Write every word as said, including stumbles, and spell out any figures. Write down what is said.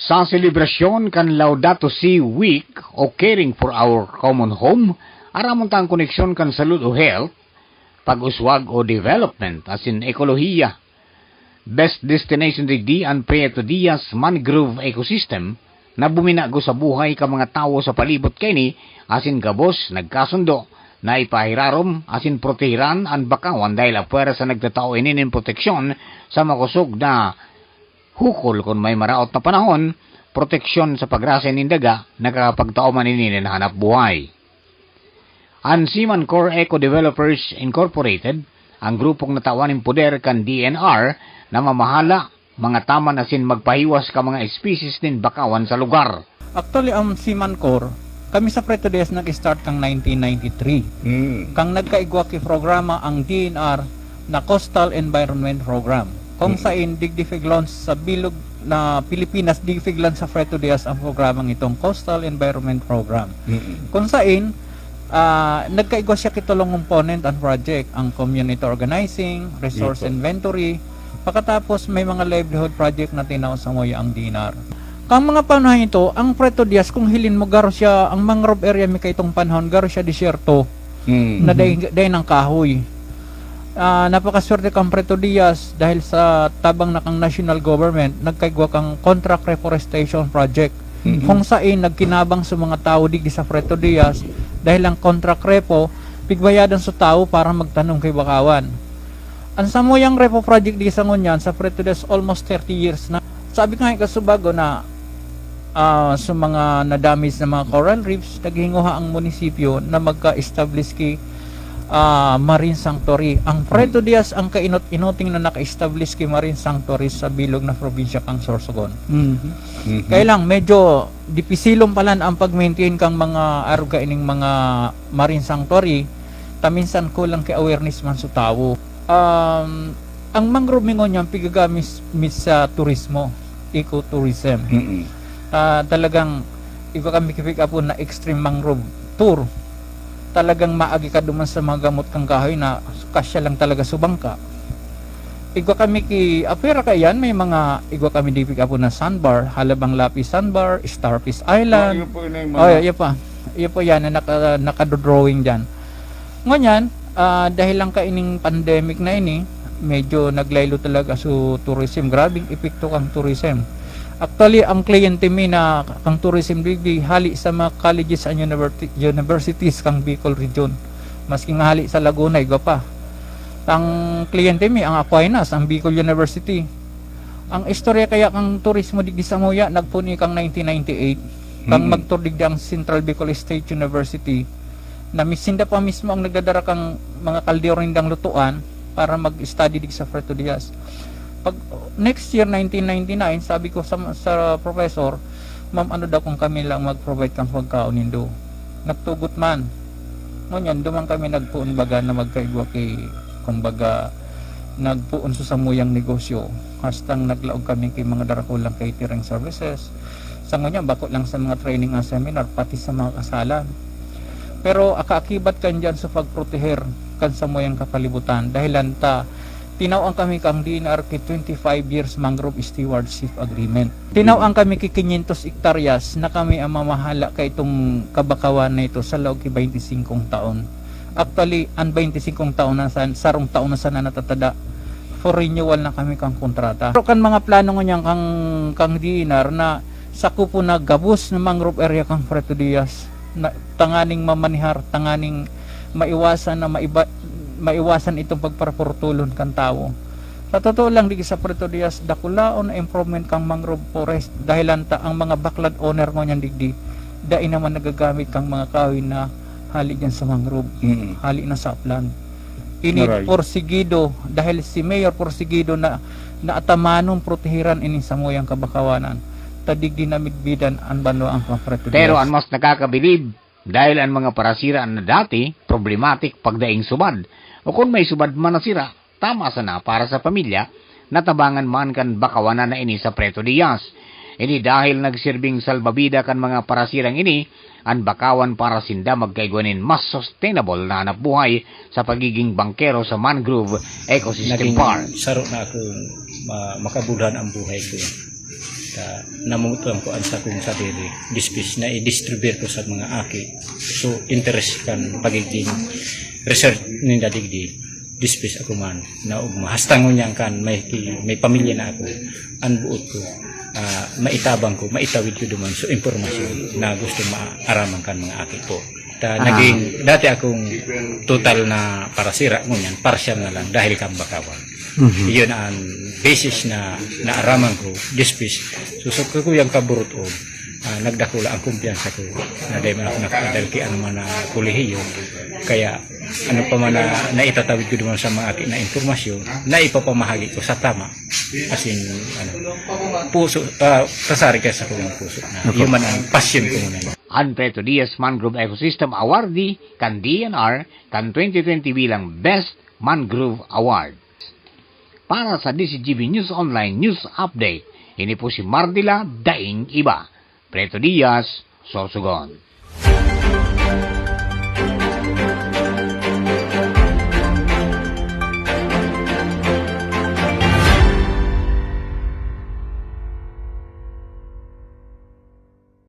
Sa selebrasyon kan Laudato Si Week o Caring for Our Common Home, aramon ta an koneksyon kan salud o health, pag-uswag o development asin ekolohiya. Best destination digdi an Prieto Diaz Mangrove Ecosystem na buminago sa buhay kan mga tawo sa palibot kaini asin gabos nagkasundo na ipahirarom asin protehiran an bakawan dahil apwera sa nagtatao ini nin proteksyon sa makosog na hukol kun may maraot na panahon, proteksyon sa pagrasay nin daga, nakakapagtao man ini nin hanap buhay. An Seaman Corps Eco Developers Incorporated, ang grupong natawan nin poder kan D N R, na mamahala, mangataman asin magpahiwas kan mga espesyes nin bakawan sa lugar. Actually, ang Seaman Corps, kami sa Prieto Diaz nag-start kang nineteen ninety-three. Mm. Kang nagkaigwa ki programa ang D N R na Coastal Environment Program. Kung Mm. sain, digdi fig-launch sa bilog na Pilipinas, digdi fig-launch sa Prieto Diaz ang programang itong Coastal Environment Program. Mm. Kung sain, ah, nagkaigwa siya ki tolong component ang project, ang community organizing, resource Ito. inventory, pakatapos may mga livelihood project na tinao sa nguya ang D N R. Kang mga panahon ito, ang Prieto Diaz, kung hilin mo, garo siya, ang mangrove area mi kaitong panahon, garo siya disyerto, Mm. na dai, dai nang kahoy. Ah, napakaswerte kang Prieto Diaz dahil sa tabang na kang national government, nagkaigwa kang contract reforestation project. Mm. Kung sain nagkinabang sa mga tawo digdi sa Prieto Diaz dahil ang contract repo, pigbayadan sa tawo para magtanom ki bakawan. Ang samuyang repo project di sa ngunyan, sa Prieto Diaz, almost thirty years na. Sabi ko nga, kasubago na, ah, sa mga na-damage na mga coral reefs, naghinguha ang munisipyo na magka-establish ki, ah, marine sanctuary. Ang Prieto Diaz ang kainot-inoting na naka-establish ki marine sanctuary sa bilog na probinsya kang Sorsogon. Mhm. Mhm. Kaya lang, medyo dipisilon pa lang ang pag-maintain kang mga aruga ining mga marine sanctuary, ta minsan kulang ki awareness man sa tawo. Um, ang mangrove mi ngunyan pigagamit mi sa turismo, ecotourism. Mm-mm. Ah, talagang iba kami ki-pick up na extreme mangrove tour. Talagang maagi ka duman sa mga gamot kang kahoy na kasya lang talaga sa bangka. Igwa kami ki, apwera kaiyan, may mga igwa kami di pick up na sandbar, Halabang Lapis Sandbar, Starfish Island. Oh, iyo po, yun yung Oh, mga iyo pa. Iyo po yan, na naka-, nakadodrawing dyan. Ngunyan, ah, dahil lang kaining pandemic na ini, medyo naglaylo talaga su tourism. Grabing epekto kang tourism. Actually, ang kliyente mi na kang tourism digdi, hali sa mga colleges and universi-, universities kang Bicol Region. Maski nga hali sa Laguna, igwa pa. Ang kliyente mi, ang Aquinas, ang Bicol University. Ang istorya kaya kang turismo digdi sa Muya, nagpuni kang nineteen ninety-eight. Kang Mm. magtur digdi ang Central Bicol State University, na mi-, sinda pa mismo ang nagdadara kang mga kaldero nindang lutuan para mag-study digdi sa Prieto Diaz. Pag next year, nineteen ninety-nine, sabi ko sa, sa professor, "Ma'am, ano daw kung kami lang mag-provide kang pagkaon nindo?" Nagtugot man. Ngunyan, duman kami nagpoon baga na magkaigwa ki, kumbaga, nagpoon sa samuyang negosyo. Hastang naglaog kami ki mga darakulang catering services. Sa ngunyan, bako lang sa mga training and seminar, pati sa mga kasalan. Pero akaakibat kan diyan sa pagproteher kan samuyang kapalibutan. Dahilan ta, tinawan kami kang D N R ki twenty-five years mangrove stewardship agreement. Tinawan kami ki quinientos hektaryas na kami ang mamahala kaitong kabakawan na ito sa laog ki baynte singkong taon. Actually, an baynte singkong taon na san-, sarong taon na sana natatada, for renewal na kami kang kontrata. Pero kan mga plano ngunyan kang, kang D N R na sakupon na gabos na mangrove area kang Prieto Diaz, na, tanganing mamanihar, tanganing maiwasan na maiba-, maiwasan itong pagparapurtulon kan tawo. Sa totoo lang, digdi sa Prieto Diaz, dakulaon na improvement kang mangrove forest, dahilan ta ang mga backlot owner ngunyan digdi, dai naman nagagamit kang mga kahoy na hali diyan sa mangrove, Mm. hali na sa upland. Ini Aray. porsigido, dahil si Mayor porsigido na, na atamanon protehiran ini samuyang kabakawanan, ta digdi na midbidan an banwaan kan Prieto Pero Diaz. An mas nakakabilib, dahil an mga parasira na dati problematic pagdaing subad, o kun may subad man na sira, tama sana para sa pamilya, natabangan man kan bakawanan na ini sa Prieto Diaz. Ini dahil nagsirbing salbabida kan mga parasirang ini, an bakawan para sinda magkaigwa nin mas sustainable na hanapbuhay sa pagiging bangkero sa mangrove ecosystem Naging park. saro na akong ma-, makabudhan ang buhay ko. Sa namutuan ko an sakong sadiri, dispis na i-distribute ko sa mga aki. So, interes kan pagiging research ninda digdi, dispis ako man, na ugma. Hasta ngunyan kan may, may pamilya na ako, ang buot ko, ah, maitabang ko, maitawid ko duman. So, impormasyon na gusto maaraman kan mga aki ko. Ta, Aha. naging, dati akong total na parasira, ngunyan, partial na lang dahil kan bakawan. Mhm. Iyon ang basis na naaraman ko, dispis. So, sa kakuyang kaburuton, ah, nagdakula ang kumpiyansa ko na dahil man ako nakaadal ki ano man na kolehiyo. Kaya, ano pa man na naitatawid ko duman sa mga aki na impormasyon, na ipapamahagi ko sa tama. As in, ano, puso, ah, kasari ka sa kong puso na. Opo. Yun man ang passion ko muna. An Preto Diaz Mangrove Ecosystem Awardee kan D N R kan twenty twenty bilang Best Mangrove Award. Para sa D Z G B News Online News Update, ini po si Mardila Daing Iba, Preto Diaz, Sorsogon.